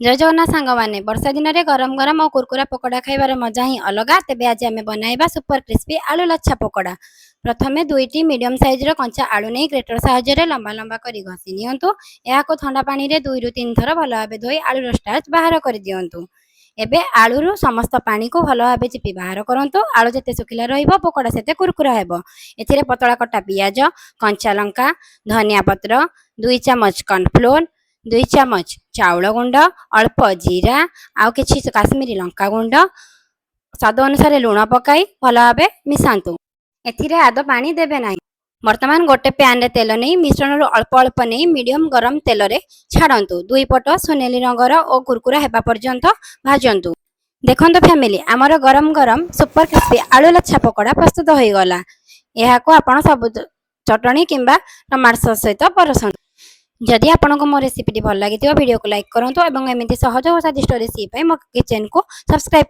ଜୟ ଜଗନ୍ନାଥ ସାଙ୍ଗମାନେ। ବର୍ଷା ଦିନରେ ଗରମ ଗରମ ଓ କୁରକୁରା ପକୋଡ଼ା ଖାଇବାର ମଜା ହିଁ ଅଲଗା। ତେବେ ଆଜି ଆମେ ବନାଇବା ସୁପର କ୍ରିସ୍ପି ଆଳୁ ଲଚ୍ଛା ପକୋଡ଼ା। ପ୍ରଥମେ ଦୁଇଟି ମିଡ଼ିୟମ ସାଇଜର କଞ୍ଚା ଆଳୁ ନେଇ ଗ୍ରେଟର ସାହାଯ୍ୟରେ ଲମ୍ବା ଲମ୍ବା କରି ଘଷି ନିଅନ୍ତୁ। ଏହାକୁ ଥଣ୍ଡା ପାଣିରେ 2ରୁ 3 ଥର ଭଲ ଭାବେ ଧୋଇ ଆଳୁର ଷ୍ଟାର୍ଚ ବାହାର କରିଦିଅନ୍ତୁ। ଏବେ ଆଳୁରୁ ସମସ୍ତ ପାଣିକୁ ଭଲ ଭାବେ ଚିପି ବାହାର କରନ୍ତୁ। ଆଳୁ ଯେତେ ଶୁଖିଲା ରହିବ, ପକୋଡ଼ା ସେତେ କୁରକୁରା ହେବ। ଏଥିରେ ପତଳା କଟା ପିଆଜ, କଞ୍ଚା ଲଙ୍କା, ଧନିଆ ପତ୍ର, 2 ଚାମଚ କର୍ଣ୍ଣଫ୍ଲୋର, 2 ଚାମଚ ଚାଉଳ ଗୁଣ୍ଡ, ଅଳ୍ପ ଜିରା ଆଉ କିଛି କାଶ୍ମୀରୀ ଲଙ୍କା ଗୁଣ୍ଡ, ସ୍ୱାଦ ଅନୁସାରେ ଲୁଣ ପକାଇ ଭଲ ଭାବେ ମିଶାନ୍ତୁ। ଏଥିରେ ଆଦୌ ପାଣି ଦେବେ ନାହିଁ। ବର୍ତ୍ତମାନ ଗୋଟେ ପ୍ୟାନରେ ତେଲ ନେଇ ମିଶ୍ରଣରୁ ଅଳ୍ପ ଅଳ୍ପ ନେଇ ମିଡ଼ିୟମ ଗରମ ତେଲରେ ଛାଡ଼ନ୍ତୁ। ଦୁଇ ପଟ ସୁନେଲି ରଙ୍ଗର ଓ କୁରକୁରା ହେବା ପର୍ଯ୍ୟନ୍ତ ଭାଜନ୍ତୁ। ଦେଖନ୍ତୁ ଫ୍ୟାମିଲି, ଆମର ଗରମ ଗରମ ସୁପର କ୍ରିସ୍ପି ଆଳୁ ଲଚ୍ଛା ପକୋଡ଼ା ପ୍ରସ୍ତୁତ ହୋଇଗଲା। ଏହାକୁ ଆପଣ ସବୁ ଚଟଣି କିମ୍ବା ଟମାଟୋ ସସ୍ ସହିତ ପରସନ୍ତୁ। ଯଦି ଆପଣଙ୍କୁ ମୋ ରେସିପିଟି ଭଲ ଲାଗିଥିବ, ଭିଡ଼ିଓକୁ ଲାଇକ୍ କରନ୍ତୁ ଏବଂ ଏମିତି ସହଜ ଓ ସ୍ୱାଦିଷ୍ଟ ରେସିପି ପାଇଁ ମୋ କିଚେନକୁ ସବସ୍କ୍ରାଇବ୍